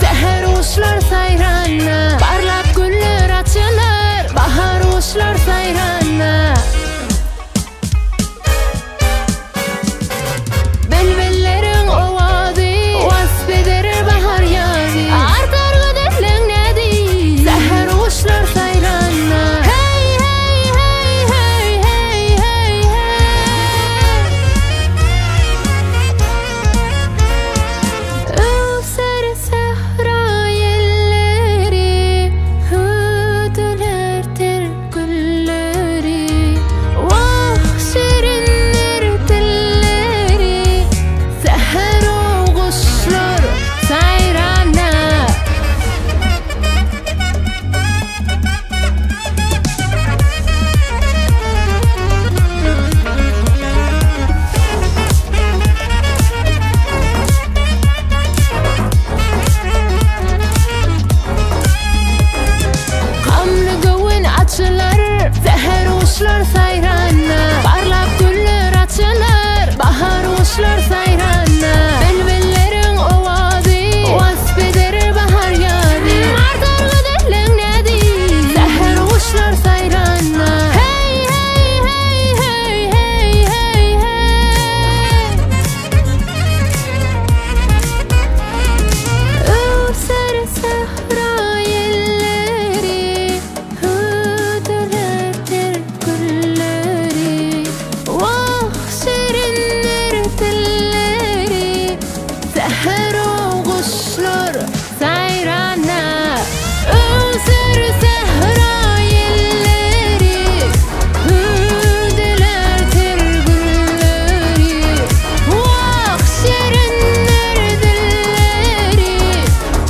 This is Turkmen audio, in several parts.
Säher guşlar saýranda, parlap güller açylar, Bahar guşlar saýranda. Bilbilleriň owazy wasp eder bahar ýazy Artar gözelliň näzi säher guşlar saýranda Hey hey hey hey hey hey hey Öwser sähra ýelleri Hüwdüler ter Gülleri, wah, şirindir dilleri, Säher-u guşlar saýranda. Gamly göwün açylar, säher guşlar saýranda, Parlap güller açylar, bahar guşlar saýranda. Bilbilleriň owazy wasp eder bahar ýazy, Artar gözelliň näzi, säher guşlar saýranda. Heý, heý, heý, heý, heý, heý, heý. Öwser sähra ýelleri, Hüwdüler ter gülleri, Wah, şirindir dilleri, Säher-u guşlar saýranda. Öwser sähra ýelleri, Hüwdüler ter gülleri, Wah, şirindir dilleri,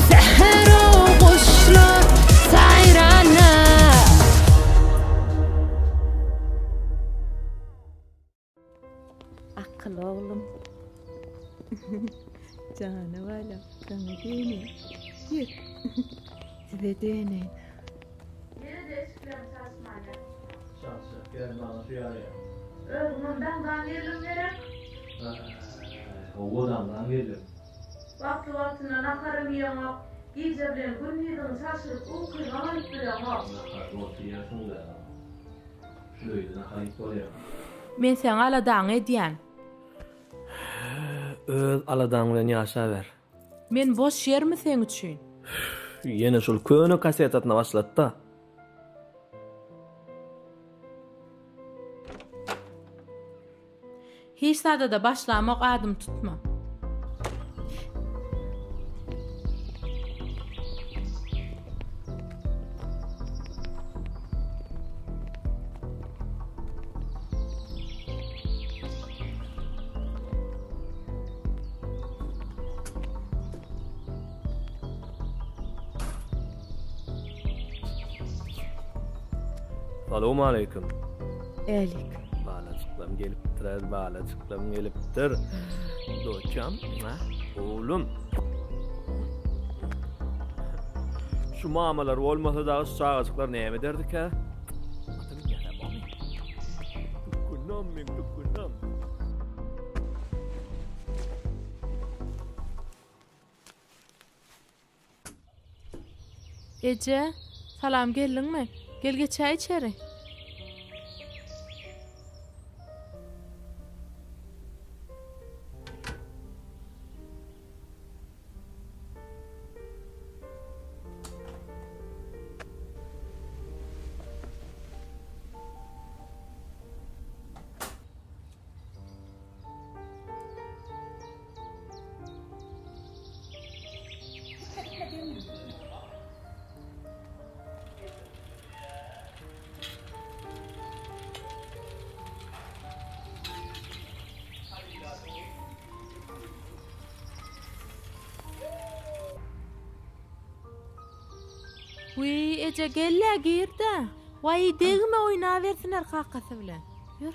Säher-u guşlar saýranda. Akylly oglum. Jana balam, saňa döneýin. Ýör. Size döneýin. Ýene-de eşiklerini çalyşmaýar. Çalyşjak ýeri maňa şu ýaraýar. Özüňem daňdan geldiň gerek? Aý, hawa daňdan geldim. Wagtly-wagtynda naharam iýeňok, gije bilen gündiziňi çalşyryp ukyňam alyp bileňok. Nahar bolsa iýersiň-dä. Şu öýde nahar iýip bolýar. Men seň aladaňy edýän. Öz aladaň bilen ýaşaber. Men boş ýermi seň üçin? Ýene şol köne kasetasyna başlady-da. Hiç zada-da başlamok adymy tutma. Salowmaleýkim. Älik. Balajyklarym gelipdir, balajyklarym gelipdir. Doçam, oglum. Şu mamalar bolmasa dagy şu çagajyklar näme ederdikä? Ata binýärler bormy? Tükünam meň tükünam. Eje, salam geldiňmi? Gel geçäý içeri. Wiý, eje gel-le, gir-de. Waý, degme, oýnabersinler kakasy bilen. Ýör.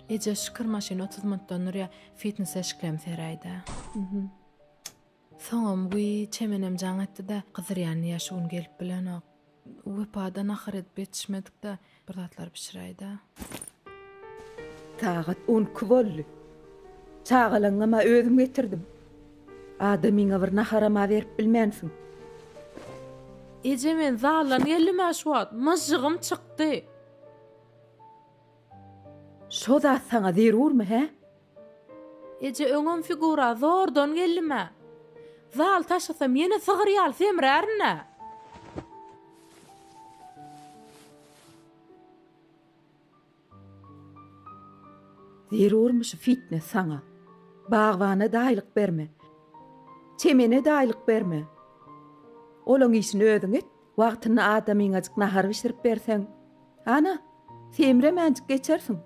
Eje şükür maşyn 30 minutdan durýa fitness eşiklem seräýdä. Soňam wiý çemenem jaň etdi-de gyzyrýan diýýä şu gün gelip bilenok. Wepada nahar edip ýetişmedik-de bir zatlar bişiräýdä. Sagat on iki boldy. Çagalaňňam-a özüm getirdim. Adamyňa bir naharam-a berip bilmänsiň. Eje men zaldan geldim-ä şu wagt. Myžžygym çykdy. Şo zat saňa zerurmy, hä? Eje öňem figura zordan geldim-ä. Zal taşlasam ýene sygyr ýaly semrärin-ä. Zerurmy şu fitnes saňa? Bagbana-da aýlyk berme. Çemene-de aýlyk berme. Olaň işini özüň et. Wagtynda adamyňajyk nahar bişirip berseň, ana, semremänjik geçersiň.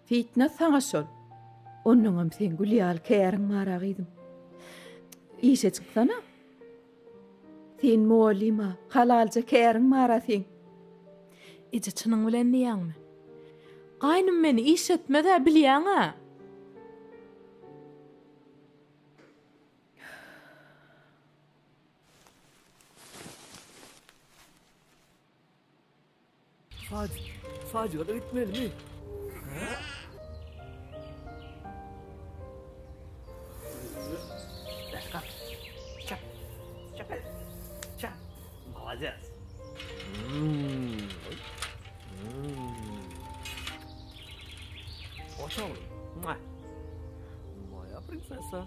Fitnes saňa şol. Onnoňam seň gül ýaly käriň bar-a gyzym. Işe çyksana. Sen mugallym-a, halalja käriň bar-a seň. Eje çynyň bilen diýýäňmi? Gaýnym meni işletmez-ä bilýäň-ä. Saç, saçyga da gitmelimi? Молодец. Hoş oğlum. Moja princesa.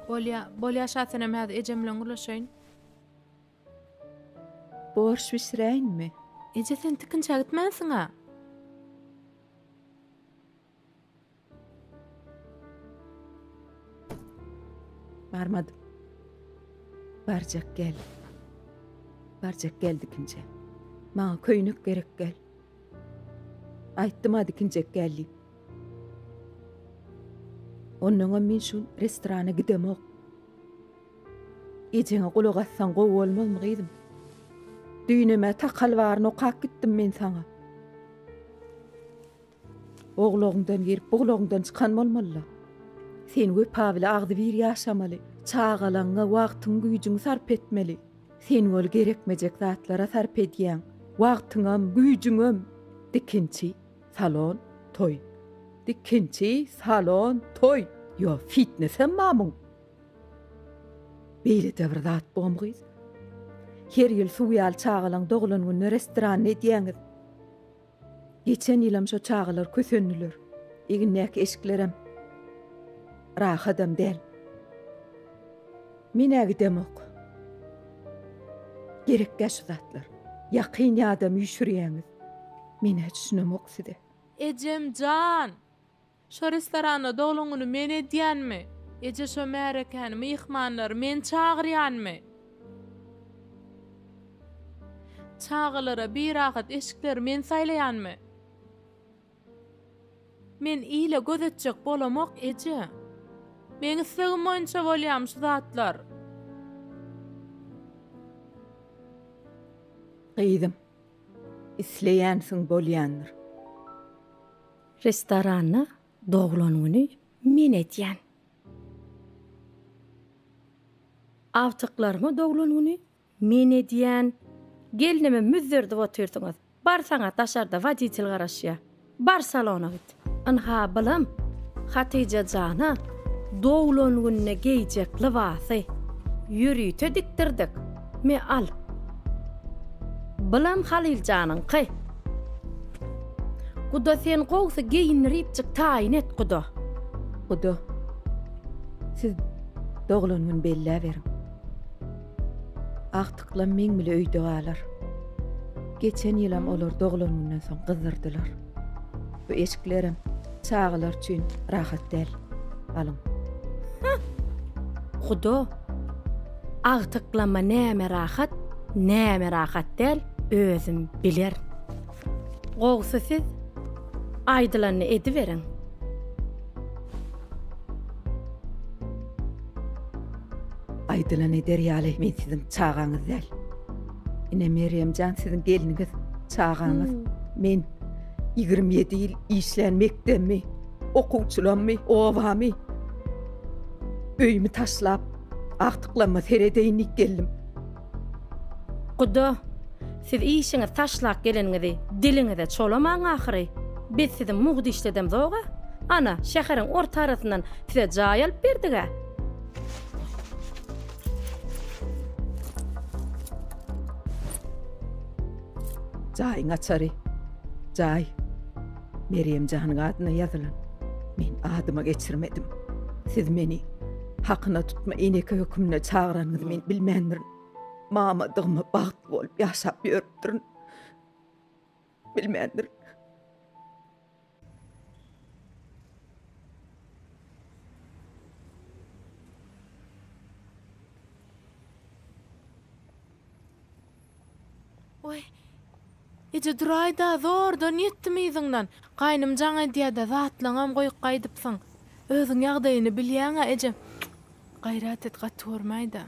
Bolýa, bolýa Şasenem häzir ejem bilen gürleşeýin. Borş bişiräýinmi? Eje sen tikinçä gitmänsiň-ä. Barmadym. Barjak gel. Barjak gel dikinçä. Maňa köýnek gerek gel. Aýtdym-a dikinjek gel diýip. Onnoňam men şu restorana gidemok. Ejeňe gulak assaň gowy bolmazmy gyzym? Düýnem-ä takal baryny okap gitdim men saňa. O gulagyňdan girip, bu gulagyňdan çykan bolmaly-la. Sen Wepa bile agzybir ýaşamaly, çagalaňňa wagtyň-güýjüňi sarp etmeli. Sen ol gerekmejek zatlara sarp edýäň, wagtyňam, güýjüňem. Dikinçi, salon, toý. Dikinçi, salon, toý. Ýo, fitnesem bar muň. Beýle-de bir zat bormy gyz? Her ýyl suw ýaly çagalaň doglan gününe restoranda edýäňiz. Geçen ýylam şo çagalar kösendiler. Egindäki eşiklerem rahadam däl. Men-ä gidemok. Gerekgä şu zatlar. Ýakyn ýadam üýşürýäňiz. Men-ä düşünemok size. Ejem jan! Şo restoranda doglan güni men edýänmi? Eje şo märekäni, myhmanlary men çagyrýanmy? Çagalara birahat eşikleri men saýlaýanmy? Men ile göz etjek bolamok eje. Meň islegim boýunça bolýamy şu zatlar? Gyzym, isleýänsiň bolýandyr. Restoranda doglan güni men edýän. Agtyklaryma doglan güni men edýän. Gelnime müzzerdip otyrsyňyz. Bar saňa daşarda woditel garaşýa. Bar salona git. Ynha bylam Hatyja jana doglan gününe geýjek lybasy. Ýörite dikdirdik. Me al. Bylam Halyl janyňky. Guda sen gowsy geýindiripjik taýyn et guda. Guda siz doglan gün belläberiň. Agtyklam meň bile öýde galar. Geçen ýylam olar doglan günden soň gyzdyrdylar. Bu eşiklerem çagalar üçin rahat däl. Alyň. Hah! Guda, agtyklama näme rahat, näme rahat däl, özüm bilerin. Gowsy siz aýdylanyny ediberiň. Aýdylan eder ýaly men siziň çagaňyz däl. Ine Merýem jan siziň gelniňiz, çagaňyz. Men 27 ýyl işlän mekdebimi, okuwçylammy, obamy, öýümi taşlap, agtyklama seredeýin diýip geldim. Guda, Siz işiňizi taşlap geleniňizi diliňize çolamaň ahyry. Biz sizi mugt işledemzog-a. Ana, şäheriň orta arasyndan size jaý alyp berdig-ä. Jaýyň açary. Jaý. Merýem janyň adyna ýazylan. Men adyma geçirmedim. Siz meni hakyna tutma eneke höküminde çagyranyňyzy men bilmändirin. Mamadygyma bagtly bolup ýaşap ýörüpdirin. Bilmändirin. Oý, eje duraý-da, zordan ýetdim yzyňdan. Gaýnym jaň edýä-de, zatlaňam goýup gaýdypsyň. Özüň ýagdaýyny bilýäň-ä, eje. Gaýrat et, gaty görmäý-dä.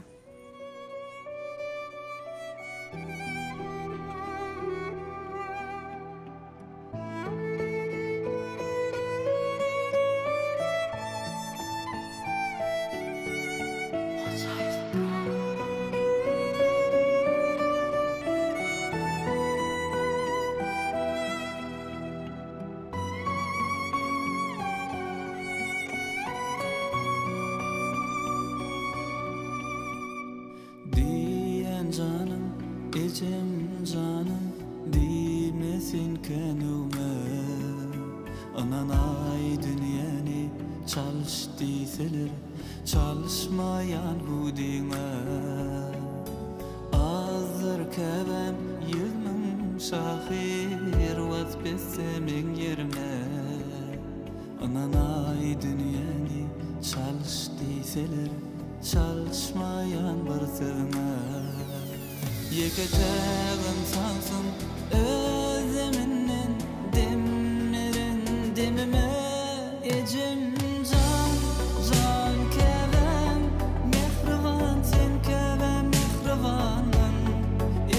Diýýän janym, ejem janym, diýme sen känewme. Ynanaý dünýäni çalyş diýseler, çalyşmaýan hüwdiňe. Azdyr käbäm 100.000 şahyr wasp etse meň ýerime. Ynanaý dünýäni çalyş diýseler, Çalyşmaýan bir sözüňe. Ýeke-täk ynsansyň öz deminden dem beren demime. Ejem jan, jan käbäm, mähriban sen käbäm mähribanym.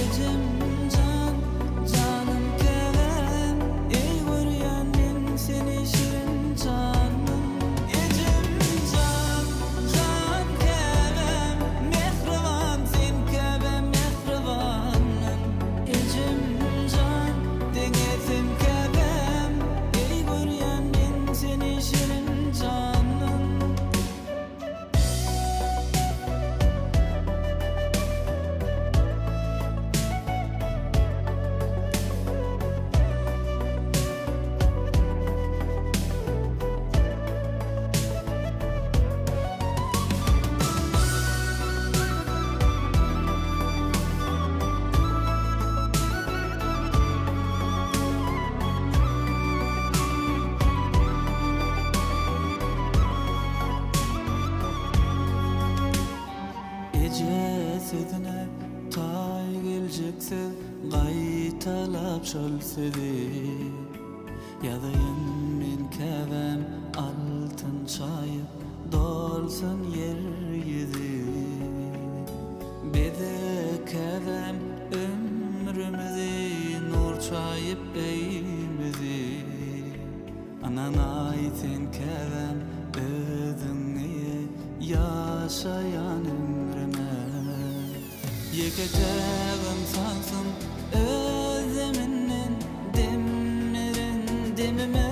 Ejem jan, janym käbäm, eý görýän men seni şirin janym. Ejem jan, jan käbäm, mähriban sen käbäm mähribanym. Ejem jan, deňesem käbäm, eý görýän men seni şirin janym. Eje sözüne taý geljek söz gaýtalap şol sözi Ýazaýyn men käbäm altyn çaýyp dolsun ýer ýüzi Beze käbäm ömrümizi nur çaýyp öýümizi Ynanaý sen käbäm özüňi ýaşaýan ömrüme. Ýeke-täk ynsansyň öz deminden dem beren demime.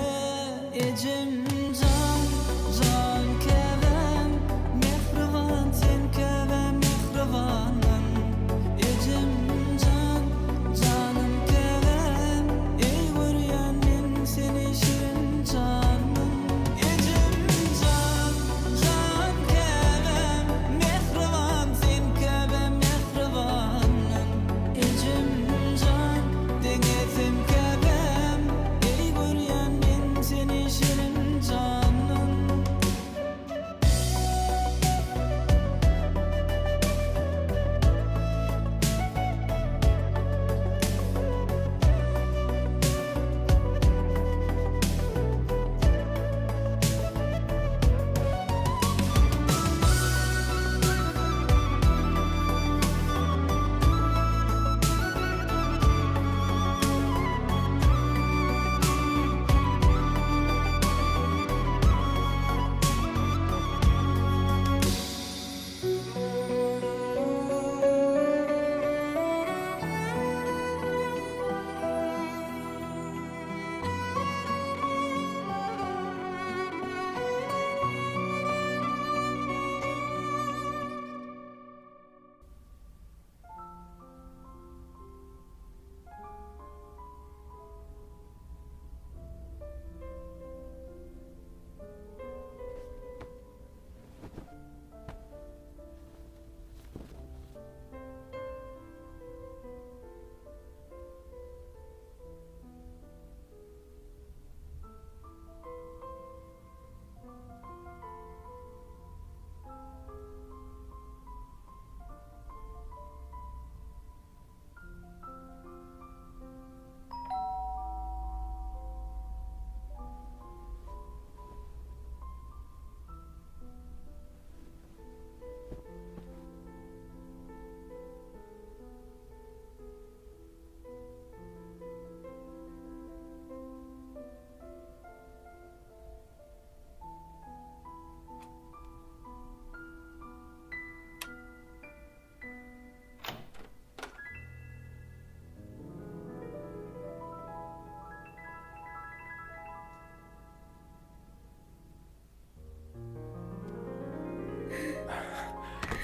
Ejem jan, jan käbäm, mähriban sen käbäm mähribanym. Ejem jan, janym käbäm, eý görýän men seni şirin janym. Ejem jan, jan käbäm, mähriban sen käbäm mähribanym.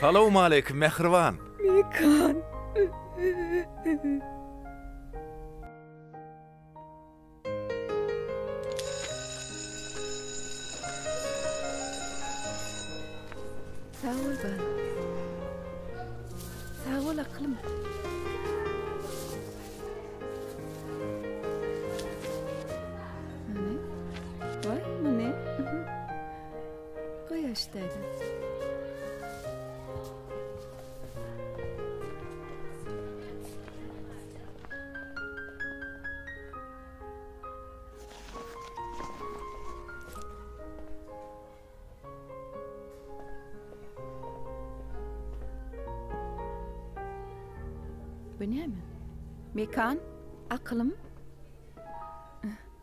Salowmaleýkim, mähriban! Mekan. Sag bol balam. Sag bol akylym. Hany? Waý, muny. Goý aşdaýda. Bu näme? Mekan, akylym.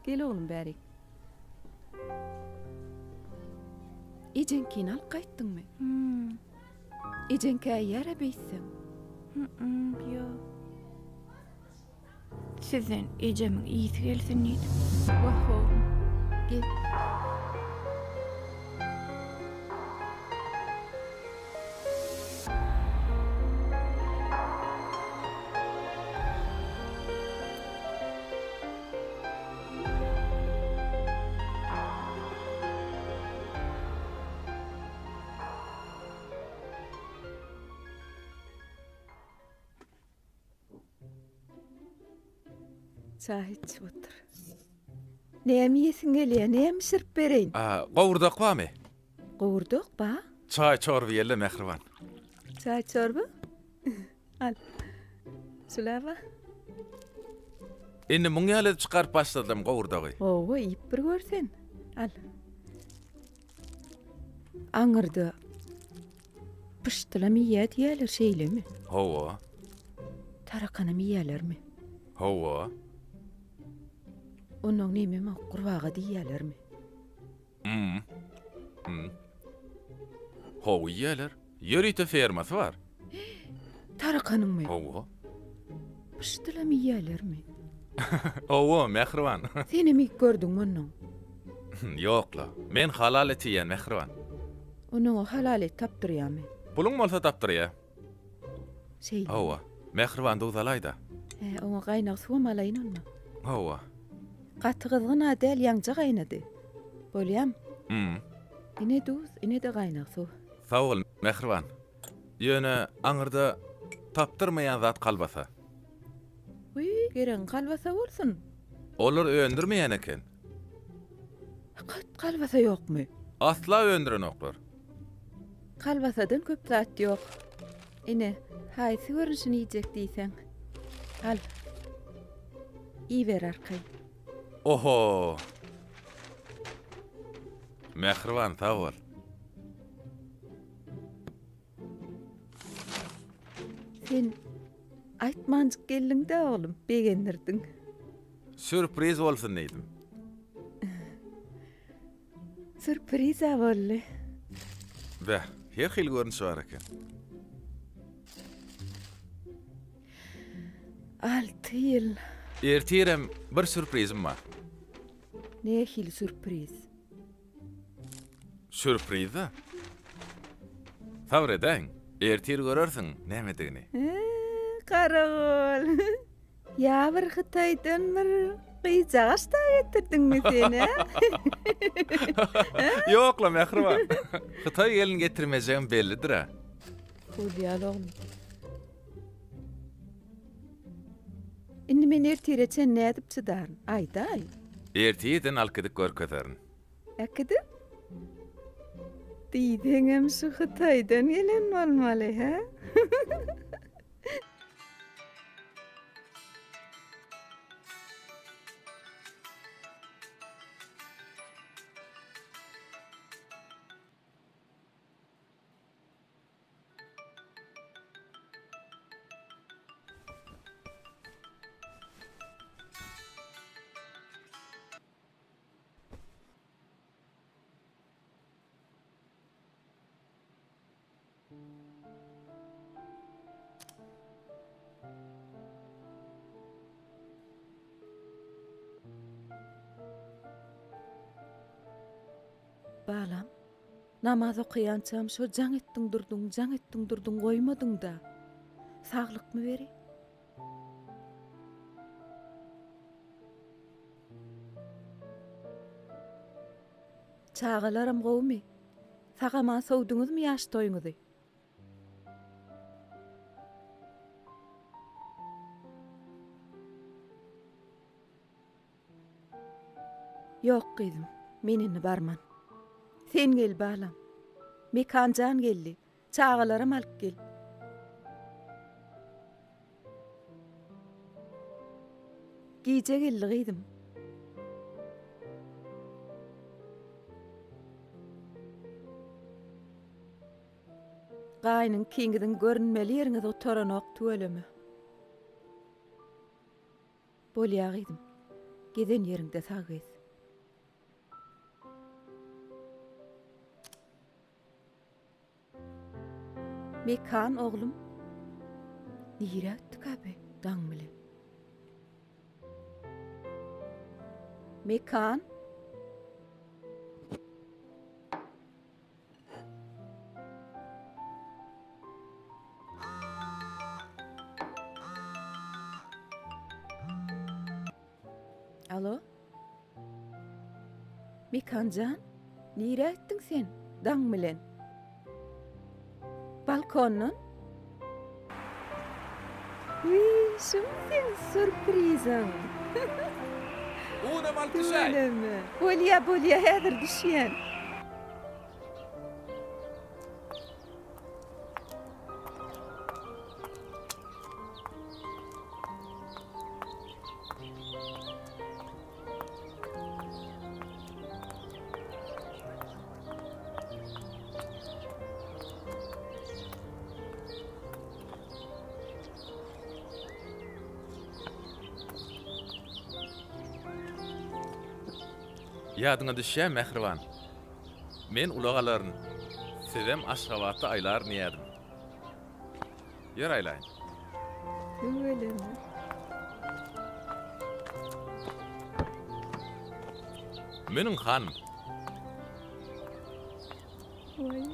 Gel oglum bärik. Ejeňkini alyp gaýtdyňmy? Hmm. Ejeň käýýär-ä beýtseň. Hmm, ýok. Sizden ejemiň ysy gelsin diýdim. Wah oglum. Gel. Çaý içip otur. Näme iýesiň gelýär? Näme bişirip bereýin? A, gowurdak barmy? Gowurdak bar. Çaý çorba iýeli mähriban. Çaý çorba? Al. Şula bar. Indi muň ýaly edip çykaryp başladym gowurdagy. Hawa, iýip bir gör sen. Al. Aňyrda pyşdylam iýýä diýýärler, şeýlemi? Hawa. Tarakanam iýýärlermi? Hawa. Onnoň nemem gurbaga diýýärlermi? Hmm. Hmm. Hawa iýýärler. Ýörite fermasy bar. Tarakanyňmy? Hawa. Pyşdylam iýýärlermi? Hawa, mähriban. Senem iýip gördüňmi onnoň? Ýok-la. Men halal et iýýän, mähriban. Onnoň o halal et tapdyrýarmy? Puluň bolsa tapdyrýar. Şeýle. Hawa. Mähriban duz alaý-da. Hä, oňa gaýnag suwam alaýyn onda. Hawa. Gaty gyzgyn-a däl, ýaňja gaýnady. Bolýam. Hmm. Ine duz, ine-de gaýnag suw. Sag bol, mähriban. Ýöne aňyrda tapdyrmaýan zat kalbasa. Wiý, geregiň kalbasa bolsun. Olar öndürmeýän eken. Hakyt kalbasa ýokmy? Asla öndürenoklar. Kalbasadan köp zat ýok. Ine, haýsy görnüşini iýjek diýseň. Al. Iýiber arkaýyn. Oho! Mähriban, sag bol. Sen aýtmanjyk geldiň-dä, oglum, begendirdiň. Sýurpriz bolsun diýdim. Sýurpriz-ä boldy. Beh, her hili görnüşi bar eken. Alty ýyl. Ertirem bir sýurprizim bar. Nähili sýurpriz? Sýurpriz-dä. Sabyr edäýiň, ertir görersiň nämedigini. Garagol. Ýa bir Hytaýdan bir gyzjagaş da getirdiňmi sen, hä? Ýok-la, mähriban. Hytaý gelin getirmejegim bellidir-ä. Bolýar, oglum. Indi men ertire çen nädip çydaryn? Aýdaý. Ertirden alyp gidip görkezerin. Äkidip? Diýseňem şu Hytaýdan gelen bolmaly, hä? Balam. Namaz okaýançam şo jaň etdiň durduň, jaň etdiň durduň goýmadyň-da. Saglykmy beri? Çagalaram gowumy? Sag-aman sowduňyzmy ýaş toýuňyzy? Ýok gyzym, men indi barman. Sen gel balam. Mekan jan geldi. Çagalaram alyp gel. Gije geldi gyzym. Gaýnyň ikiňiziň görünmeli ýeriňiz gutaranok tüweleme. Bolýa gyzym. Gezen ýeriňde sag gez. Mekan oglum. Nirä gitdikä bi daň bilen? Mekan? Alo? Mekanjan, nirä gitdiň sen daň bilen? Balkondan? Wiý, şumy seň sýurpriziň? Unam alyp düşäý. Tüweleme. Bolýa, bolýa, häzir düşýän. Ýadyňa düşýämi, mähriban? Men ulag alaryn, sizem Aşgabatda aýlaryn diýýärdim. Ýör aýlaýyn. Tüweleme. Münüň, hanym. Waý.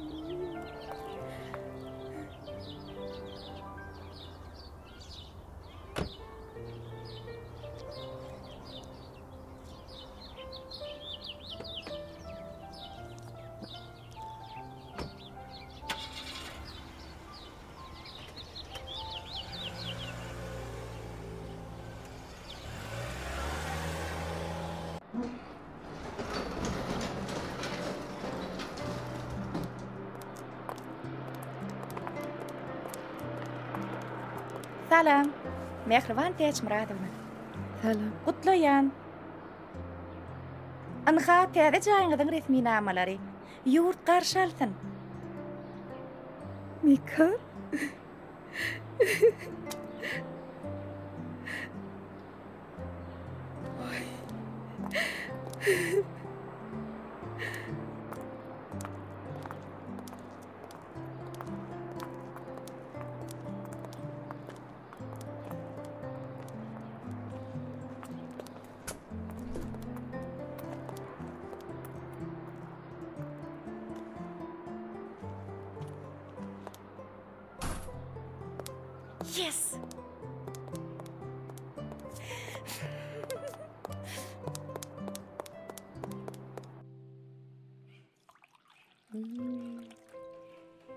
Salam, Mähriban Täçmyradowna. Salam. Gutlaýan. Ynha, täze jaýyňyzyň resminamalary. Ýurt garşy alsyn. Mika? Yes!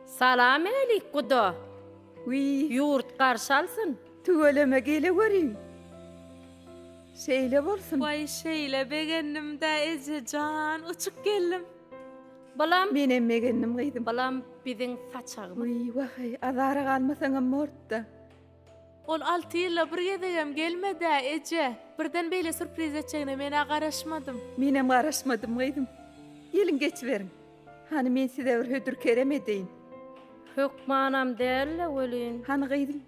Salam älik guda. Wiý. Ýurt garşy alsyn. Tüweleme geleweriň. Şeýle bolsun. Waý şeýle begendim-dä eje jan, uçup geldim. Balam. Menem begendim gyzym. Balam biziň saçagymyz. Wiý wahaý azara galmasaňam bortda. Ol alty ýylda bir gezegem gelmed-ä, eje. Birden beýle sürpriz etjegine men-ä garaşmadym. Menem garaşmadym, gyzym. Geliň, geçiberiň. Hany, men size bir hödür-kerem edeýin. Hökmanam däl-le welin. Hany, gyzym,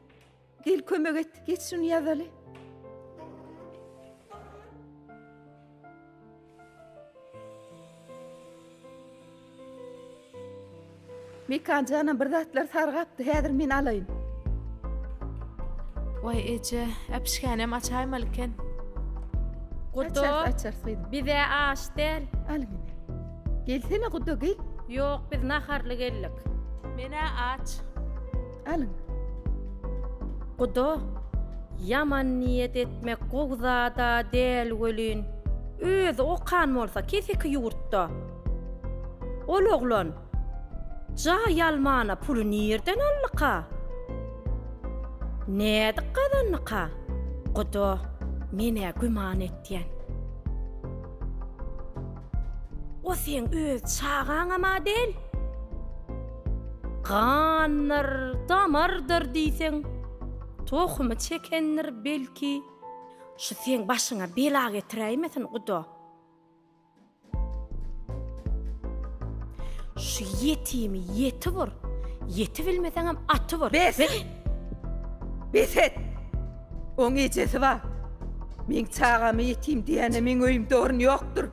gel kömek et, geç şuny ýazaly. Mekan janam bir zatlar sargapdy, häzir men alaýyn. Waý eje, äpişgänem açaýmaly eken. Guda, Açarys, açarys gyzym. Bize aş däl. Alyň ine. Gelsene Guda, gel. Ýok, biz naharly geldik. Men-ä aç. Alyň. Guda, ýaman niýet etmek gowy zad-a däl welin, özi okan bolsa keseki ýurtda. Ol oglan jaý almana puly nirden aldyka? Nädip gazandyka? Guda, men-ä güman etýän. O seň öz çagaňam-a däl. Gandyr, damardyr diýseň, tohumy çekendir belki. Şu seň başyňa bela getiräýmesin, guda. Şu ýetimi ýeti bur, ýeti bilmeseňem aty bur. Bes! Bes et! Oň ejesi bar. Meň çagamy ýetim diýene meň öýümde orun ýokdur.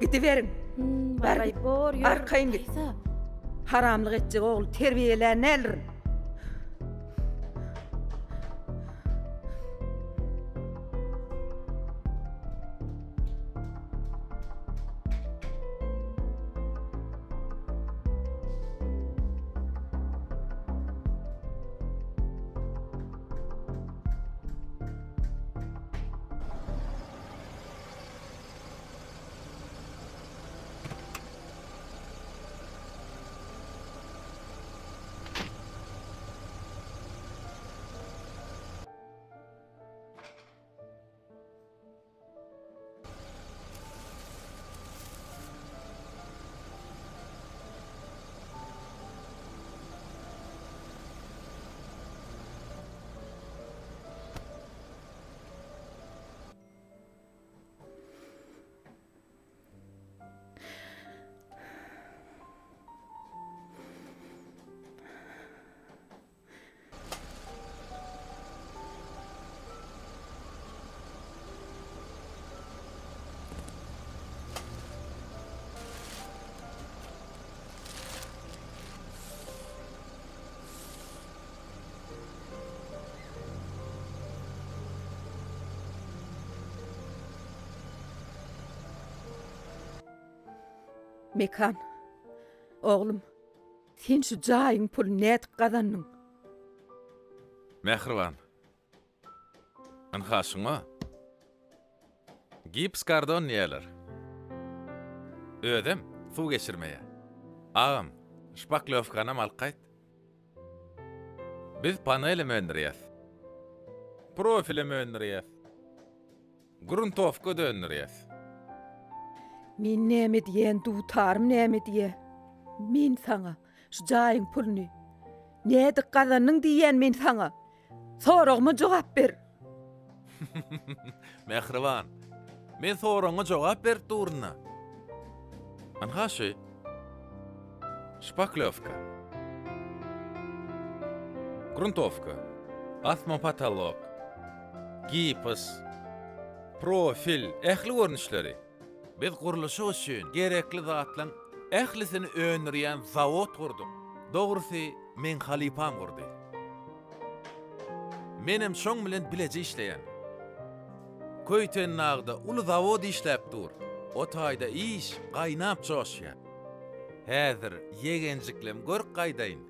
Gidiberiň. Bar git. Bor, ýör. Arkaýyn git. Haramlyk etjek ogly terbiýelän däldirin. Mekan, oglum, Sen şu jaýyň puluny nädip gazandyň? Mähriban. Ynha şuňa gips kardon diýýärler. Özem suw geçirmeýär. Agam, şpaklýowkanam alyp gaýt. Biz panelem öndürýäs. Profilem öndürýäs. Gruntowka döndürýäs. Men näme diýen, dutarym näme diýe. Men saňa şu jaýyň puluny nädip gazandyň diýýän men saňa. Soragyma jogap ber. Mähriban, men soragyňa jogap berip durun-a. Ynha şu. Şpaklýowka. Gruntowka. Asma potolok. Gips. Profil, ähli görnüşleri. Biz gurluşyk üçin gerekli zatlaň ählisini öndürýän zawod gurduk. Dogrusy, meň halypam gurdy. Menem şoň bilen bileje işleýän. Köýtendagda uly zawod işläp dur. O taýda iş gaýnap joşýar. Häzir ýegenjiklem görüp gaýdaýyn.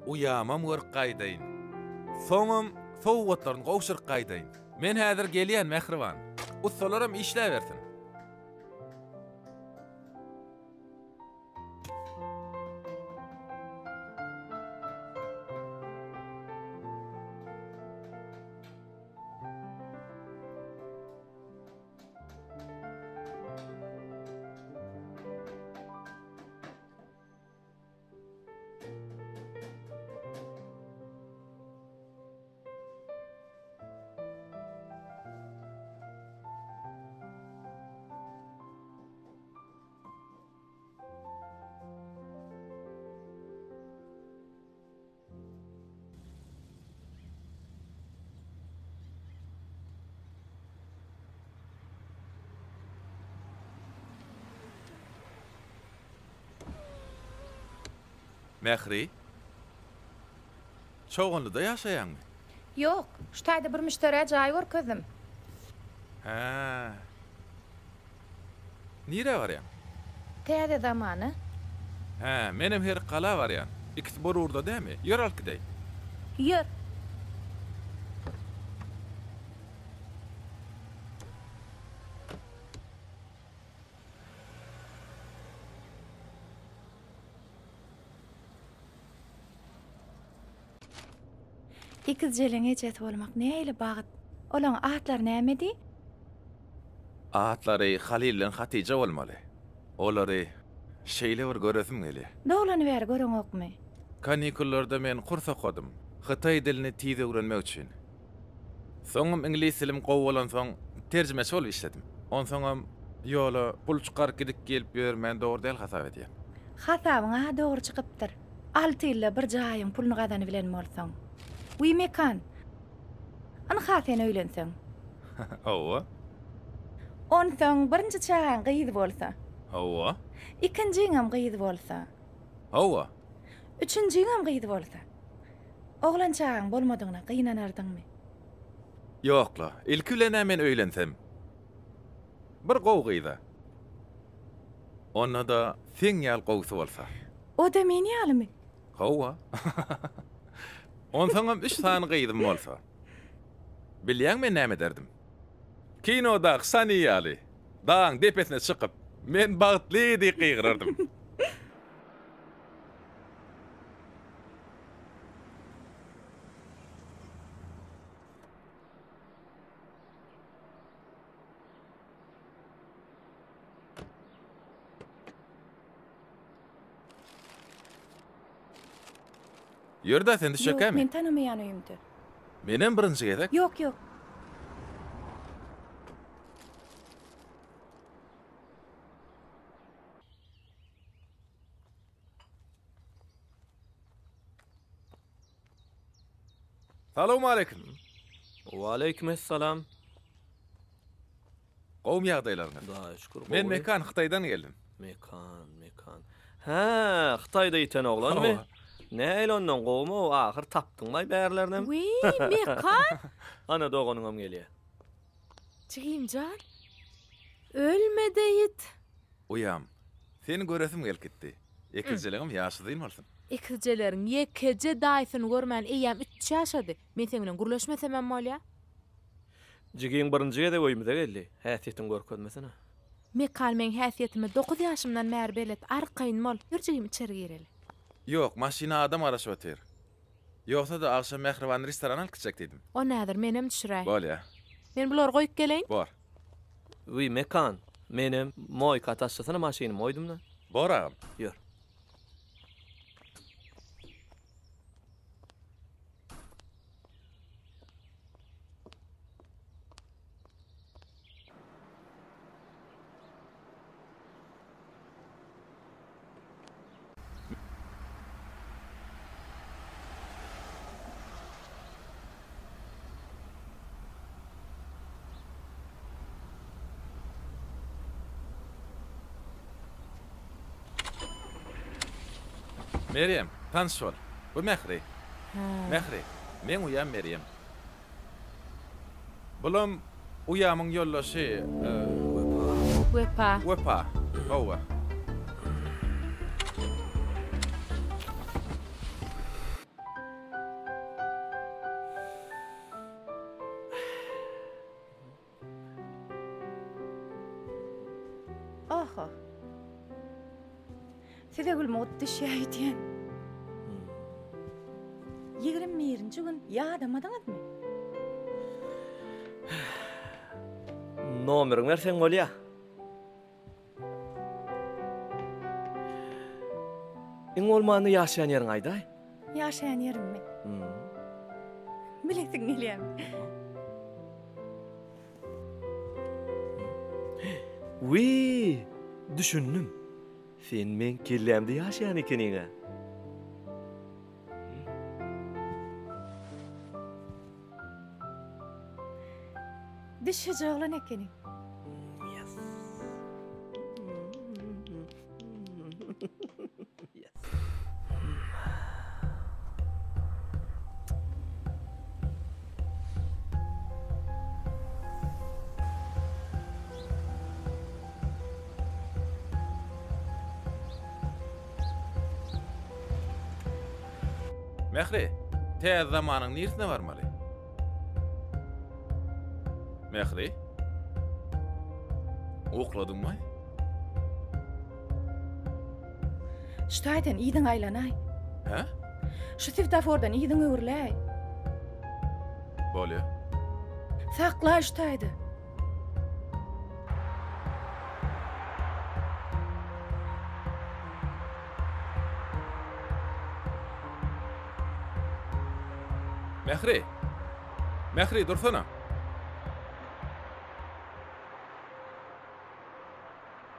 Uýamam görüp gaýdaýyn. Soňam sowgatlaryny gowşuryp gaýdaýyn. Men häzir gelýän, mähriban. Ussalaram işläbersin. Mähri, Çoganlyda ýaşaýaňmy? Ýok, şu taýda bir müşderä jaý görkezdim. Hä. Nirä barýaň? Täze zamana. Hä, menem Herikgala barýan. Ikisi bir ugurda dämi? Ýör alyp gideý. Ýör. Ekizjeleň ejesi bolmak nähili bagt. Olaň atlary nämedi? Atlary Halyl bilen Hatyja bolmaly. Olary şeýle bir göresim gelýär. Doglany bäri göreňokmy? Kanikullarda men kurs okadym. Hytaý dilini tiz öwrenmek üçin. Soňam iňlis dilim gowy bolansoň terjimeçi bolup işledim. Onsoňam ýola pul çykaryp gidip-gelip ýörmän dogry däl hasap edýän. Hasabyň-a dogry çykypdyr. Alty ýylda bir jaýyň puluny gazanybilen bolsaň. Wiý, Mekan! Ynha sen öýlenseň. Hawa. Onsoň birinji çagaň gyz bolsa. Hawa. Ikinjiňem gyz bolsa. Hawa. Üçünjiňem gyz bolsa. Oglan çagaň bolmadygyna gynanardyňmy? Ýok-la, ilki bilen-ä men öýlensem. Bir gowy gyza. Onda-da seň ýaly gowusy bolsa. O-da men ýalymy? Hawa. Onsoňam üç sany gyzym bolsa. Bilýäň men näme ederdim? Kinodaky Sani ýaly, dagyň depesine çykyp, Men bagtly! diýip gygyrardym. Ýör-dä, sen Ýok, düşekkämi? men tanamaýan öýümde. Menem birinji gezek. Ýok, ýok. Salowmaleýkim. Waleýkim essalam. Gowumy ýagdaýlaryňyz? Hudaýa şükür, gowy. Men Mekan, Hytaýdan geldim. Mekan, Mekan. Hä, Hytaýda ýiten oglanmy? Hawa. Nähili ondan gowumy-ow, ahyr tapdyňmaý bärlerinem? Wiý, Mekan! Ana doganyňam gelýär. Jigim jan, ölme-de ýit. Uýam, seni göresim gelip gitdi. Ekizjeleňem ýaşy uzyn bolsun. Ekizjeleriň ýekeje daýysyny görmän eýýäm üç ýaşady. Men seň bilen gürleşmesemem bolýa. Jigiň birinji gezek öýümize geldi. Häsiýetiňi görkezmesene. Mekan meň häsiýetime dokuz ýaşymdan bäri belet. Arkaýyn bol. Ýör jigim içeri gireli. Ýok, maşyna adam garaşyp otyr. Ýogsa-da agşam Mähribany restorana alyp gitjek diýdim. Onda häzir menem düşüräý. Bolýa. Men bulary goýup geleýin. Bor. Wiý, Mekan, menem moýka taşlasana maşynymy goýdum-da. Bor agam. Ýör. Merýem, tanyş bol. Bu Mähri. Mähri, meň uýam Merýem. Bulam uýamyň ýoldaşy Wepa. Wepa. Hawa. Oho. Size gül mugt düşýär öýdýän. 21-nji gün ýadamadyňyzmy? Nomeriňi berseň bolýa. Iň bolmanda ýaşaýan ýeriňi aýdaý. Ýaşaýan ýerimmi? Bilesiň gelýärmi? Wiý, düşündim. Sen meň kellämde ýaşaýan ekeniň-ä. Düşüji oglan ekeniň. Yes. Yes. Mähri, täze zamanyň niresine barmaly? Mähri? Ukladyňmy? Şu taýdan yzyňa aýlanaý. Hä? Şu swetofordan yzyňa öwrüläý. Bolýa. Saklaý şu taýda. Mähri! Mähri, dursana!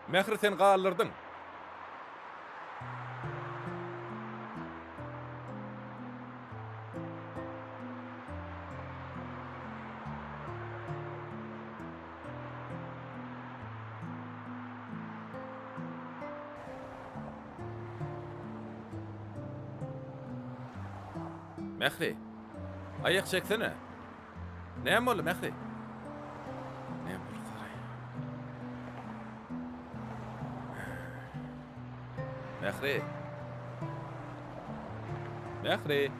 Mähri sen galdyrdyň. Mähri, aýak çeksene. Näme boldy, Mähri? Näme boldy, Saraý? Mähri! Mähri!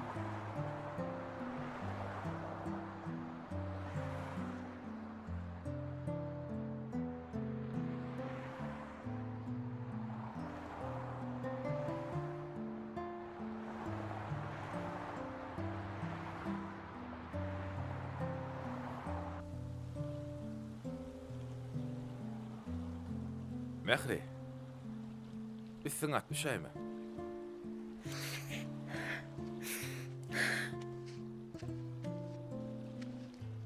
Mähri. Üstüň at düşäýme.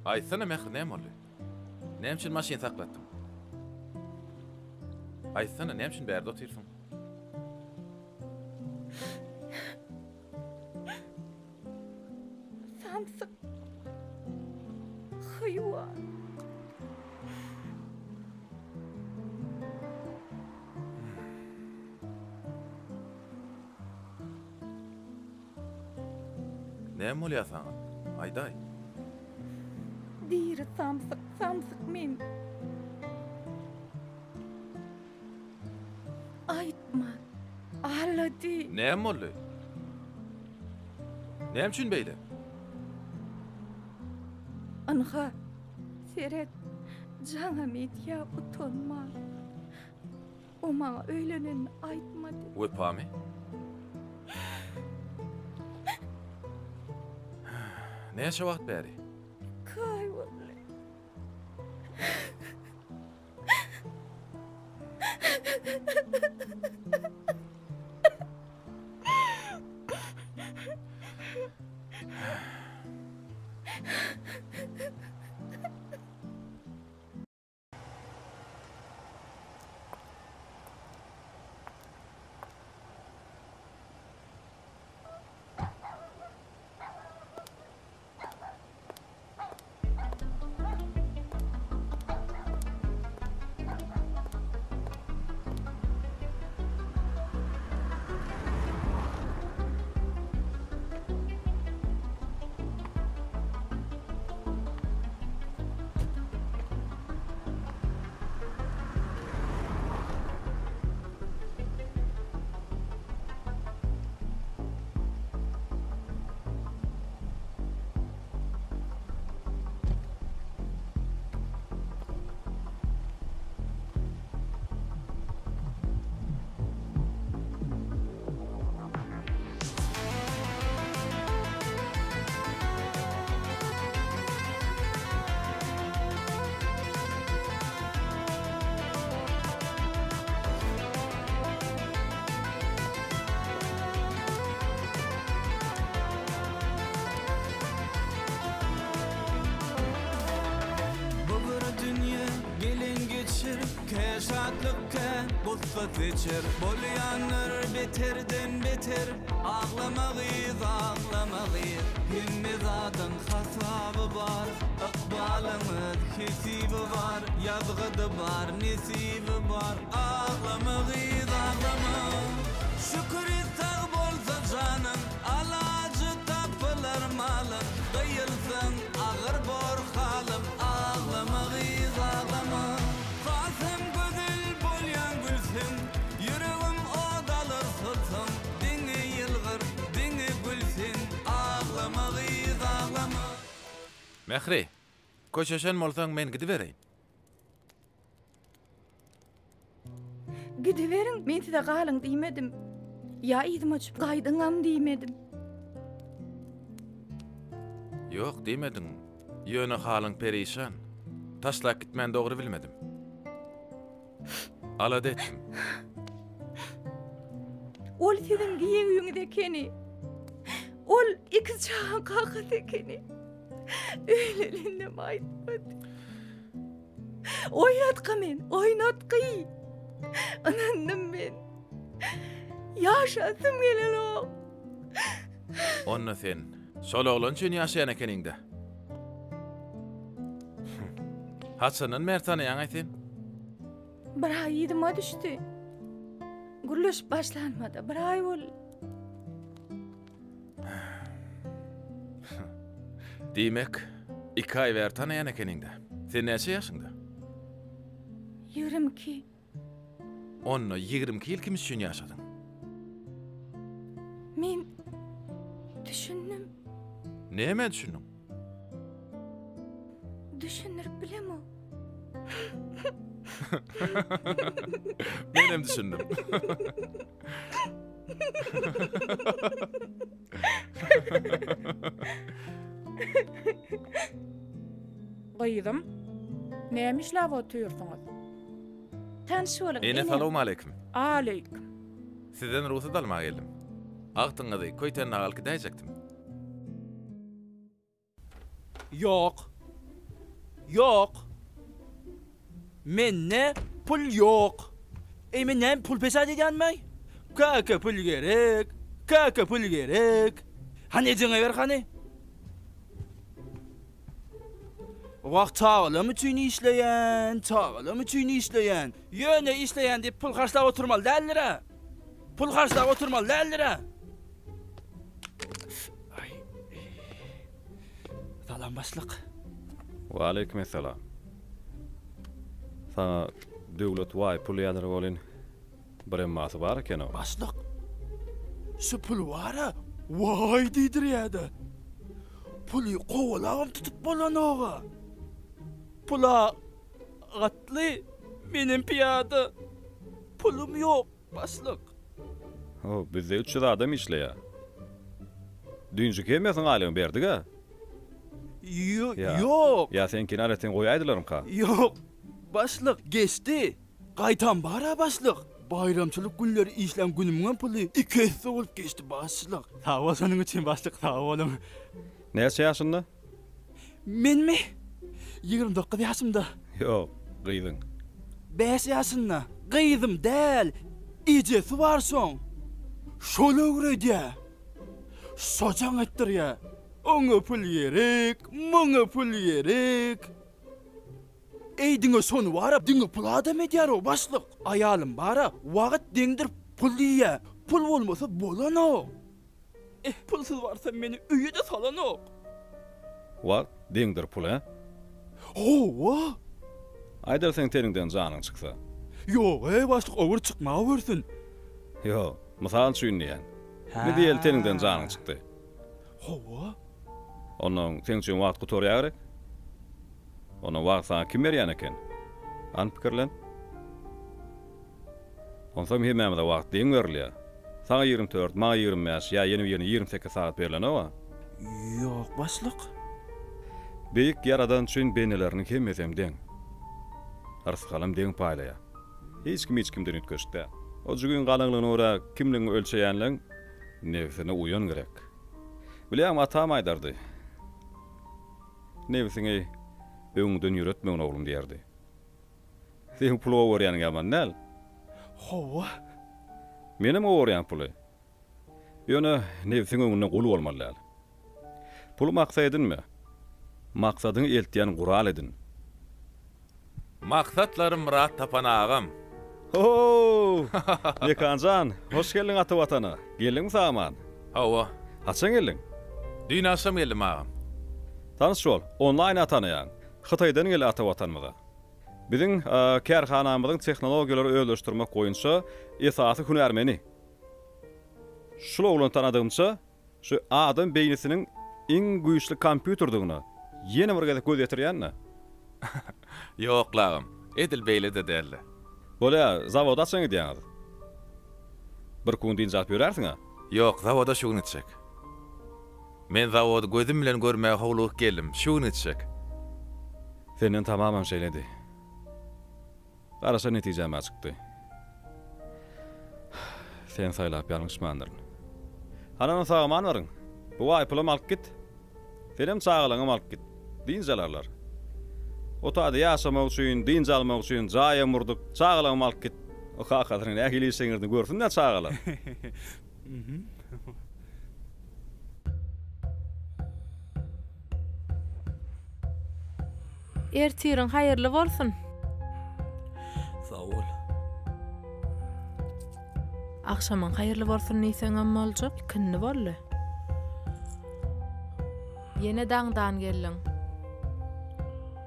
Aýtsana Mähri näme boldy? Näme üçin maşyn saklatdyň? Aýtsana näme üçin bärde otyrsyň? Samsyk. Haýwan. Näme bolýar saňa? Aýdaý. Diri samsyk, samsyk men. Aýtma. Alla diý. Näme boldy? Näme üçin beýle? Ynha, seret, jaňam edýä utanman. O maňa öýlenenini aýtmady. Wepamy? Näçe wagt bäri? Iki aý boldy. Bu bir dünýe gelen geçer Kä şatlyk kä gussa seçer Bolýanlar beterden beter Aglama gyz aglama gyz Hemme zadyň hasaby bar Ykbalyň öz hesibi bar Ýazgydy bar nesibi bar Aglama gyz aglama Şükür et sag bolsa janyň Alajy tapylar malyň Gyýylsaň agyr bor halym Aglama gyz aglama Hasam gözel bolýaň gülseň Ýüregim ot alar solsaň Diňe ýylgyr diňe gül sen. Mähri, köşeşen bolsaň men gidibereýin. Gidiberiň, men size galyň diýmedim. Ýa yzyma düşüp gaýdyňam diýmedim. Ýok, diýmediň. Ýöne halyň perişan. Taşlap gitmän dogry bilmedim. Alada etdim. Ol siziň giýewiňiz ekeni. Ol ikiz çagaň kakasy ekeni. Öýlenendem aýtmady. Oýnatgy men, oýnatgy. Ynandym men. Ýaşasym gelenok. Onda sen şol oglan üçin ýaşaýan ekeniň-dä. Haçandan bäri tanaýaň-aý sen? Bir aý yzyma düşdi. Gürleşip başlanmada bir aý boldy. Diýmek, iki aý bäri tanaýan ekeniň-dä. Sen näçe ýaşyňda? 22. Onda 22 ýyl kim üçin ýaşadyň? Men düşündim. Nämä düşündiň? Düşündirip bilemok. Menem düşündim. Gyzym, näme işläp otyrsyňyz? Tanyş boluň, Ene enem. salowmaleýkim. Aleýkim. Sizden rugsat almaga geldim. Agtygyňyzy Köýtendaga alyp gidäýjekdim. Ýok. Ýok. Mende pul ýok. Eý men näme pul pesat edýänmi? Kaka pul gerek. Kaka pul gerek. Hany ejeňe ber hany. Wah çagalam üçin işleýän, çagalam üçin işleýän. Ýöne işleýän diýip pul harçlap oturmaly däldir-ä. Pul harçlap oturmaly däldir-ä. Salam başlyk. Waleýkim essalam. Saňa Döwlet waý pul ýazyr welin bir emmasy bar eken-ow. Başlyk, şu pul bar-a, waý diýdirýä-de. Puly kowalabam tutup bolanok-a. Pul-a atly, menem pyýada. Pulum ýok. Başlyk. Ho, bizde 300 adam işleýär. Düýnjük hemmesiniň aýlygyny berdik-ä. Ýok. Ýa seňkini aýratyn goýaýdylarmyka? Ýok, başlyk, geçdi. Gaýtam bar-a, başlyk. Baýramçylyk günleri işlän günümiňem puly iki esse bolup geçdi, başlyk. Sag bol şonuň üçin, başlyk, sag boluň. Näçe ýaşynda? Menmi? 29 ýaşymda. Ýok, gyzyň. Bäş ýaşynda. Gyzym däl, ejesi bar şoň. Şol öwredýä. Şo jaň etdirýä. Oňa pul gerek, muňa pul gerek. Eý diňe şony bara diňe pul adam edýär-ow başlyk. Aýalym bara wagt deňdir pul diýýä. Pul bolmasa bolanok. Eh, pulsuz barsam meni öýe-de salanok. Wagt deňdir pul, hä? Hawa. Aýdar seň teniňden janyň çyksa. Ýog-eý, başlyk, o bir çykmawersin. Ýok, mysal üçin diýýän. Indi diýeli teniňden janyň çykdy. Hawa. Onnoň seň üçin wagt gutarýa gerek? Onda wagt saňa kim berýän eken? Hany pikirlen. Onsoň hemmämize wagt deň berilýär. Saňa 24, maňa 25 ýa ýene birine 28 sagat berlenog-a. Ýok, başlyk. Beýik Ýaradan üçin bendeleriniň hemmesem deň. Rysgalam deň paýlaýar. Hiç kim hiç kimden üýtgeşik däl. O jügiň galyňlygyna görä kimligiňi ölçeýänleň nebsine uýan gerek. Bilýäňmi, atam aýdardy. Nebsiňi öňüňden ýöretmegin oglum diýerdi. Seň pul gowarýanyň ýaman däl. Hawa. Menem gowarýan puly. Ýöne nebsiň öňünde gul bolmaly däl. Puly maksat edinme. Maksadyňy eltýän gural edin. Maksatlarym myrat tapan agam. Ho-ho! Mekan jan, hoş geldiň ata Watana. Geldiňmi sag-aman? Hawa. Haçan geldiň? Düýn agşam geldim agam. Tanyş bol, onlaýn-a tanaýaň. Hytaýdan geldi ata Watanymyza. Biziň kärhanamyzyň tehnologiýalary özleşdirmek boýunça esasy hünärmeni. Şul oglany tanadygymça, şu adam beýnisiniň iň güýçli kompýuterdigine. Ýene bir gezek göz ýetirýän-dä. Ýok, lagym, edil beýle-de däldi. Bolýa, zawoda haçan gidýäňiz? Birki gün dynç alyp ýörärsiň-ä? Ýok, zawoda şu gün gitjek. Men zawody gözüm bilen görmäge howlugyp geldim, şu gün gitjek. Senden tamamam şeýledi. Garaşan netijäm-ä çykdy. Seni saýlap ýalňyşmandyryn. Hany onda sag-aman baryň. Bu baý pulam alyp git. Senem çagalaňam alyp git. Dynç alarlar. O taýda ýaşamak üçin, dynç almak üçin jaýam gurduk. Çagalaňam alyp git. O kakasynyň nähili işeňirdini görsün-dä çagalar. Ertiriň haýyrly bolsun. Sag bol. Agşamyň haýyrly bolsun diýseňem boljak, ikindi boldy. Ýene daňdan geldiň.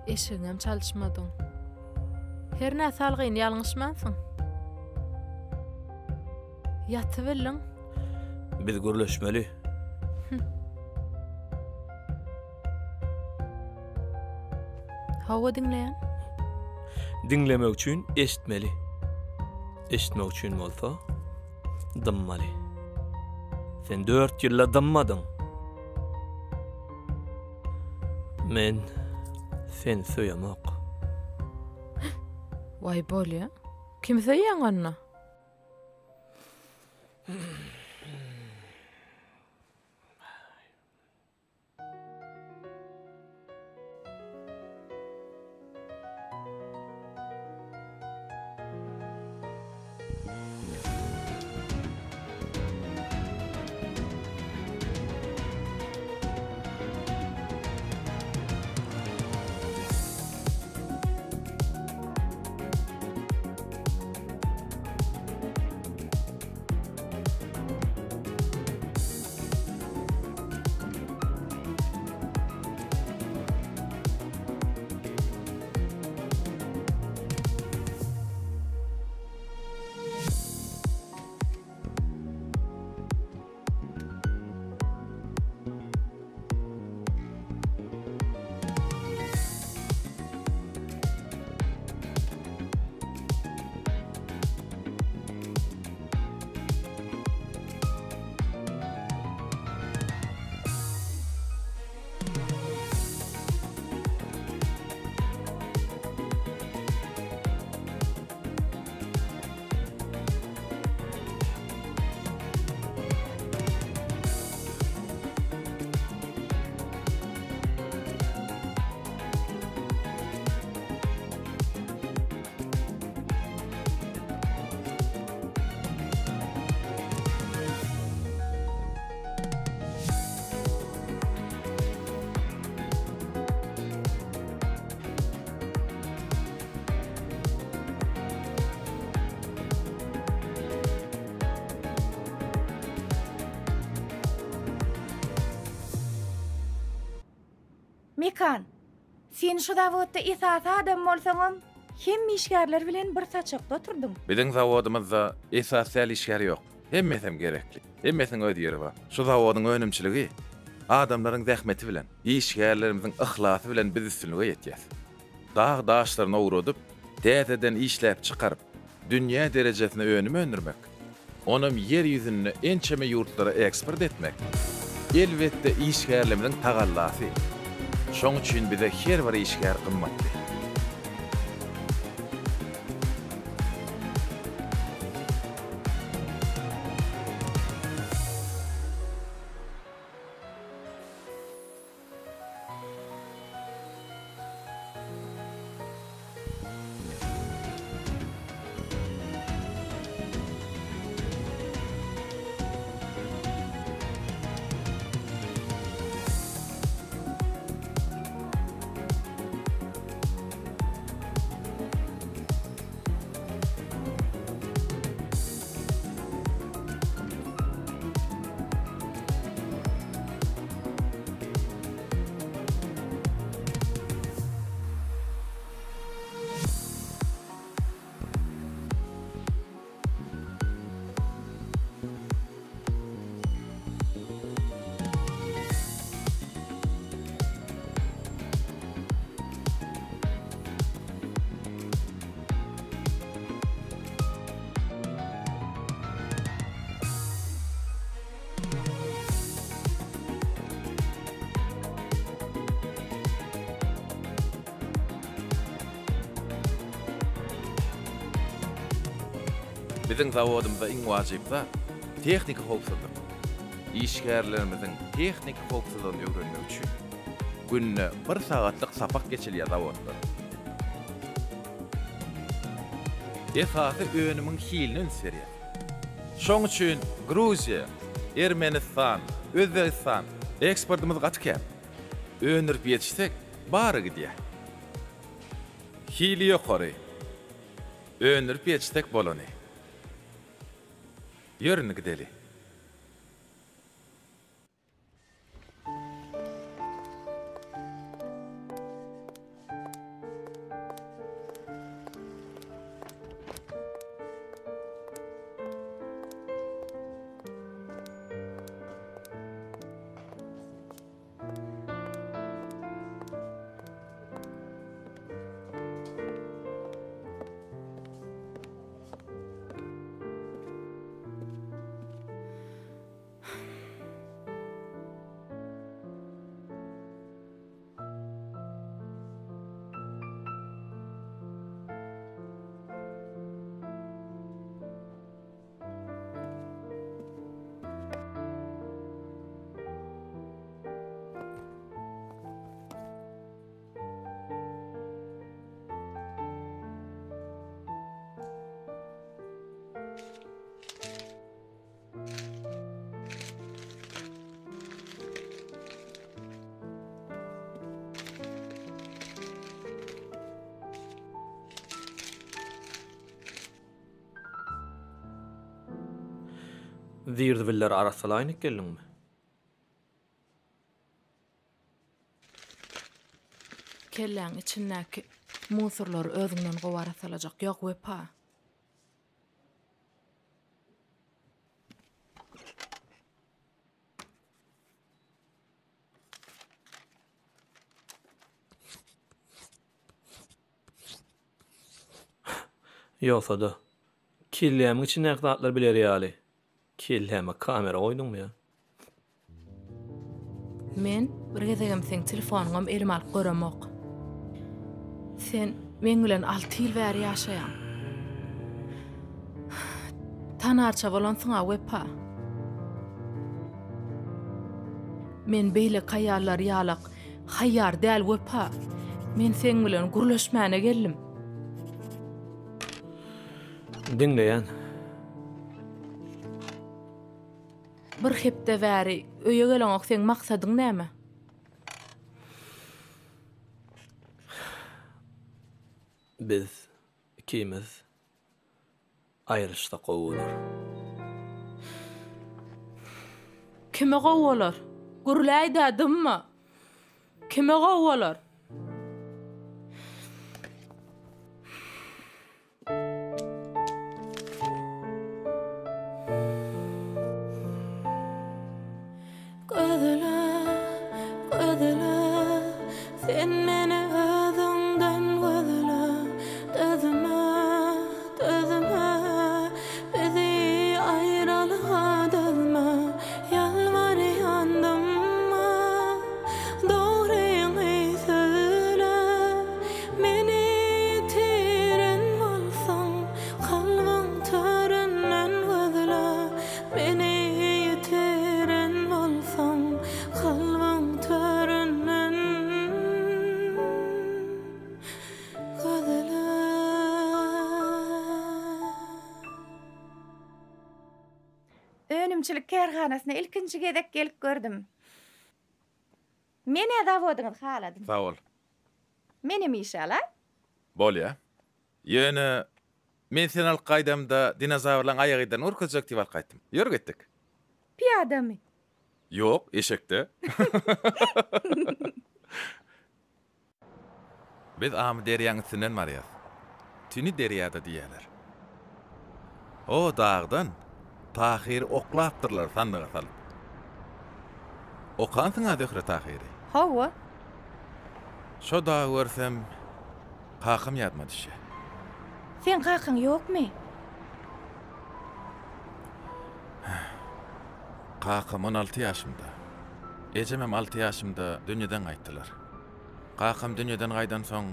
Eşigiňem çalyşmadyň. Hernä salgyny ýalňyşmansyň. Ýatybildiň. Biz gürleşmeli. Hawa diňleýän. Diňlemek üçin eşitmeli. Eşitmek üçin bolsa dymmaly. Sen dört ýylda dymmadyň. Men seni söýemok. Waý bolýa. Kimi söýýäň onda? Mekan, sen şu zawodda esasy adam bolsaňam, hemme işgärler bilen bir saçakda oturdyň. Biziň zawodymyzda esasy däl işgär ýok. Hemmesem gerekli. Hemmesiniň öz ýeri bar. Şu zawodyň önümçiligi adamlaryň zähmeti bilen, işgärlerimiziň yhlasy bilen biz üstünlige ýetýäs. Dag daşlaryny owradyp, täzeden işläp çykaryp, dünýä derejesinde önüm öndürmek, onam ýer ýüzünde ençeme ýurtlara eksport etmek, elbetde, işgärlerimiziň tagallasy. Şoň üçin bize her bir işgär gymmatly. Biziň zawodymyzda iň wajyp zat, tehniki howpsuzlyk. Işgärlerimiziň tehniki howpsuzlygyny öwrenmek üçin günde bir sagatlyk sapak geçilýär zawodda. Esasy önümiň hiline üns berýäs. Şoň üçin Gruziýa, Ermenistan, Özbegistan eksportymyz gaty kän. Öndürip ýetişsek, bary gidýär. Hili ýokary. Öndürip ýetişsek bolany. Ýör indi gideli. Zir-zibilleri arassalaýyn geldiňmi? Kelläň içindäki musorlary özüňden gowy arassalajak ýok, Wepa. Ýogsa-da, kellämiň içindäki zatlary biler ýaly, kelläme kamera goýduňmy ýa? Men bir gezegem seň telefonyňam elime alyp göremok. Sen meň bilen alty ýyl bäri ýaşaýaň. Tanarça bolansyň-a Wepa. Men beýleki aýallar ýalak haýýar däl Wepa. Men seň bilen gürleşmäne geldim. Diňleýän. Bir hepde bäri öýe geleňok seň maksadyň näme? Biz ikimiz aýrylyşsak gowy bolar. Kime gowy bolar? Gürläýdä dymma. Kime gowy bolar? Gözle, gözle, sen meni özüňden gözle, Dözme, dözme, bizi aýralyga dözme, Ýalbarýan dymma, dogryňy söýle. Meni ýitiren bolsaň, kalbyň töründen gözle. Meni ýitiren bolsaň, kalbyň töründen gözle. Önümçilik kärhanasyna ilkinji gezek gelip gördüm. Men-ä zawodyňyzy haladym. Sag bol. Menem işe alaý. Bolýa. Ýöne men seni alyp gaýdamda dinozawrlaň aýak yzlaryny görkezjek diýip alyp gaýtdym. Ýör gitdik. Pyýadamy? Ýok, eşekde. Biz Amyderýaň üstünden barýas. Tüni derýada diýýäler. O dagdan Tahyry oklapdyrlar sandyga salyp. Okansyň-a Zöhre Tahyry? Hawa. Şo dagy görsem, kakam ýadyma düşýär. Seň kakaň ýokmy? Kakam 16 ýaşymda, ejemem alty ýaşymda dünýeden gaýtdylar. Kakam dünýeden gaýdansoň,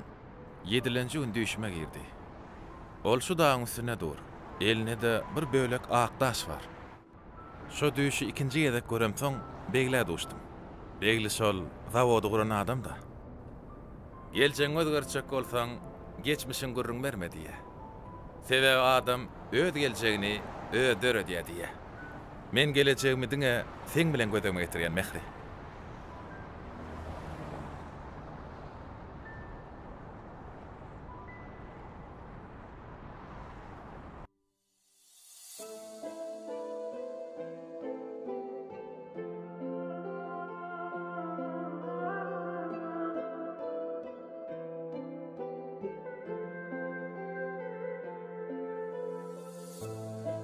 ýedilenji gün düýşüme girdi. Ol şu dagyň üstünde dur. Elinde-de bir bölek ak daş bar. Şo düýşi ikinji gezek göremsoň, Beglä duşdum. Begli şol zawody guran adam-da. Geljegiňi özgertjek bolsaň, geçmişiňi gürrüň berme diýýä. Sebäbi adam öz geljegini özi döredýä diýýä. Men gelejegimi diňe seň bilen göz öňüme getirýän, Mähri.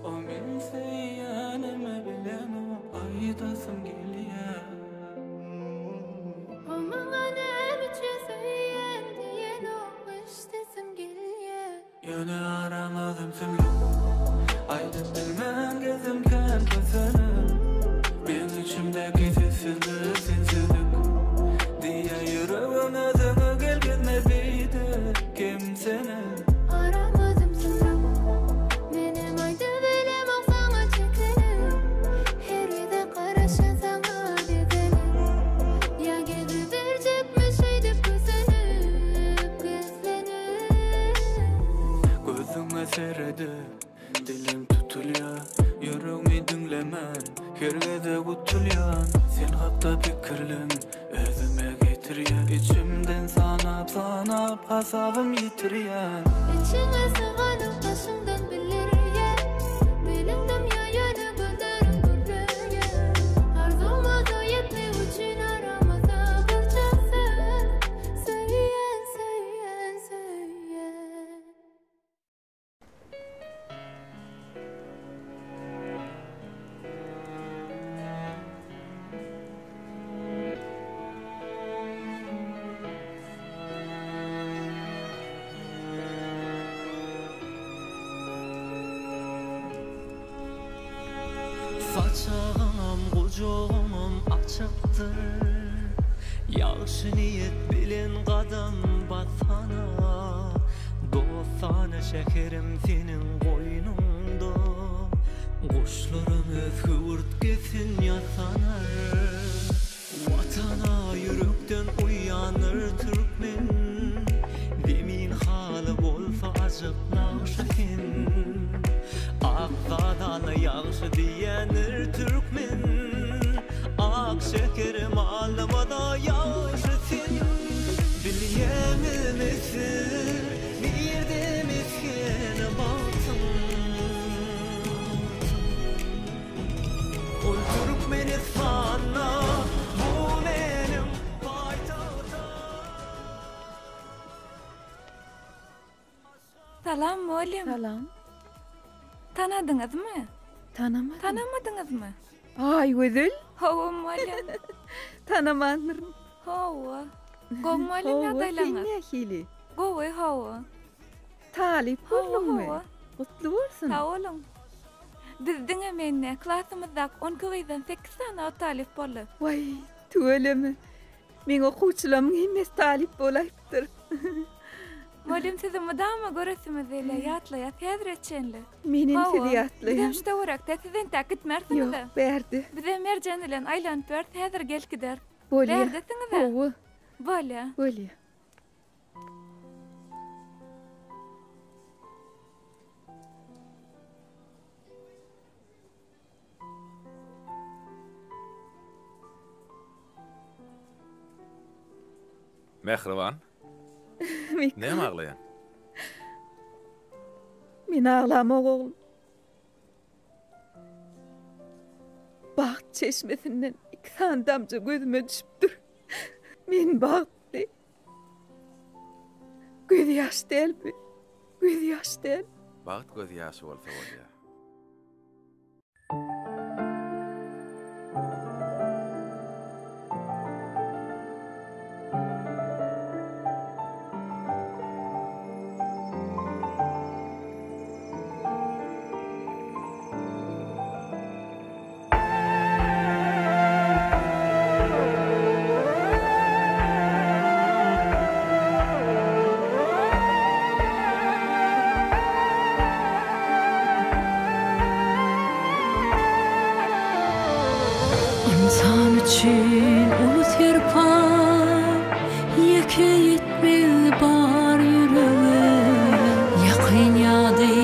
O meň söýýänimi bilenok aýdasym gelýär. O maňa näme üçin söýýän diýenok eşdesim gelýär. Ýöne aramyz ümsümlik Aýdyp bilmän gezdim kän kösenip Meň içimdäki sessizlik sensizlik Diýýär ýüregim özüňe gel gezme beýdip kemsenip. Aramyz ümsümlik Menem aýdybilemok saňa çekinip Her gezek garaşan saňa bezenip Ýa geziberjekmi şeýdip kösenip Gözüňe seredip dilim tutulýar Ýüregmi diňlemän her gezek utulýan Sen hakda pikirlem özüme getirýär Içimden sanap sanap hasabym ýitirýän. Içiňe syganok daşyňdan bildirýär Meniň dymýa ýöne gözleriň gürleýär Arzuwymyza ýetmek üçin aramyzda burçak söz Söýýän söýýän söýýän. Saçagyňam gujagyňam açykdyr Ýagşy niýet bilen gadam basana Dostana şäherim seniň goýnuňda Guşlaram öz höwürtgesin ýasanar Watana ýürekden uýandyr türkmen Zemin haly bolsa ajap nagşy sen Ak zadana ýagşy diýendir türkmen Ak şäherim almada ýagşy sen Bilýäňizmi siz nirde mesgen bagtyň Ol Türkmenistanda bu meniň paýtagtym. Salam mugallym. Salam. Tanadyňyzmy? Tanamadym. Tanamadyňyzmy? Aýgözel. Hawa mugallym. Tanamandyryn. Hawa. Gowy mugallym ýagdaýlaryňyz? Hawa, sen nähili? Gowy, hawa. Talyp bolduňmy? Hawa, hawa. Gutly bolsun. Sag boluň. Biz diňe men däl, klasymyzdaky 12 gyzdan sekiz sany talyp boldy. Waý, tüweleme. Meň okuwçylarymyň hemmesi talyp bolaýypdyr. Mugallym sizi mydama göresimiz gelýär, ýatlaýas häzire çenli. Menem sizi ýatlaýan. Bizem şu töwerekde, siz entäk gitmersiňiz-ä. Ýok, bärde. Bizem Merjen bilen aýlanyp ýörüs, häzir gelip gideris. Bolýa. Bärdesiňiz-ä? Hawa. Bolýa. Bolýa. Mähriban. Mekan. Näme aglaýaň? Men aglamok oglum. Bagt çeşmesinden iki sany damja gözüme düşüpdir. Men bagtly. Gözýaş däl bu. Gözýaş däl. Bagt gözýaşy bolsa bolýar. Ynsan üçin uly serpaý, Ýeke ýetmez bar ýürege. Ýakyn ýady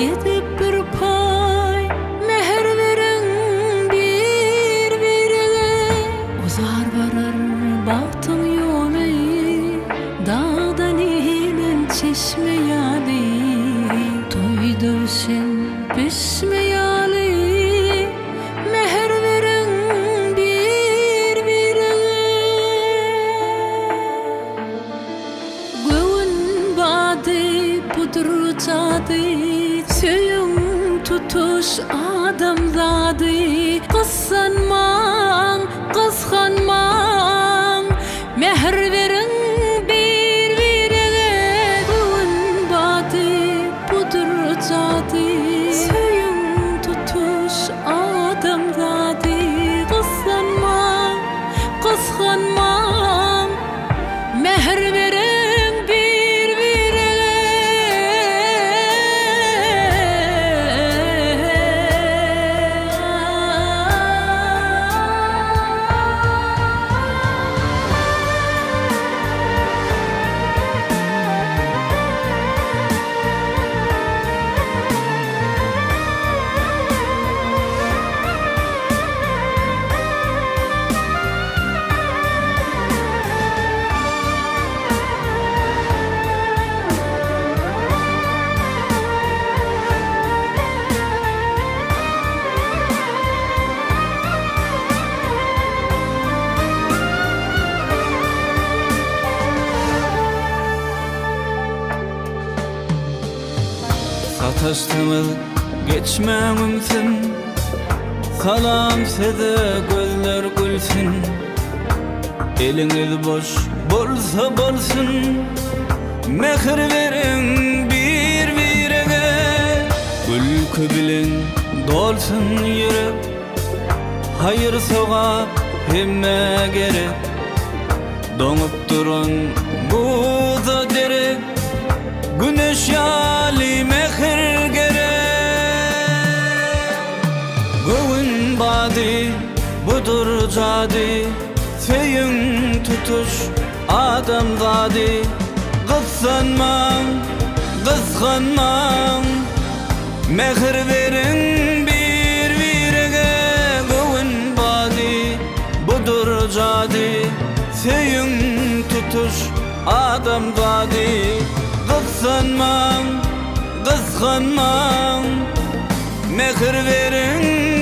edip bir paý, Mähir beriň bir-birege. Uzar barar bagtyň ýoly, Dagdan inen çeşme ýaly. Toýda bişen pişme ýaly, Mähir beriň bir-birege. Göwün bady budur jady, Söýüň tutuş adamzady. Gyssanmaň, gysganmaň, Mähir beriň bir-birege. Göwün bady budur jady, Söýüň tutuş adamzady. Gyssanmaň, gysganmaň, Mähir beriň bir-birege. Sataşdyňyz geçmäň ümsüm Salam size gözler gülsün Eliňiz boş bolsa bolsun Mähir beriň bir birege Gülki bilen dolsun ýürek Haýyr sogap hemmä gerek Doňup duran buza derek Güneş ýaly mähir gerek. Göwün bady budur jady Söýüň tutuş adamzady Gyssanmaň, gysganmaň Mähir beriň bir-birege Göwün bady budur jady Söýüň tutuş adamzady Gyssanmaň, gysganmaň Mähir beriň.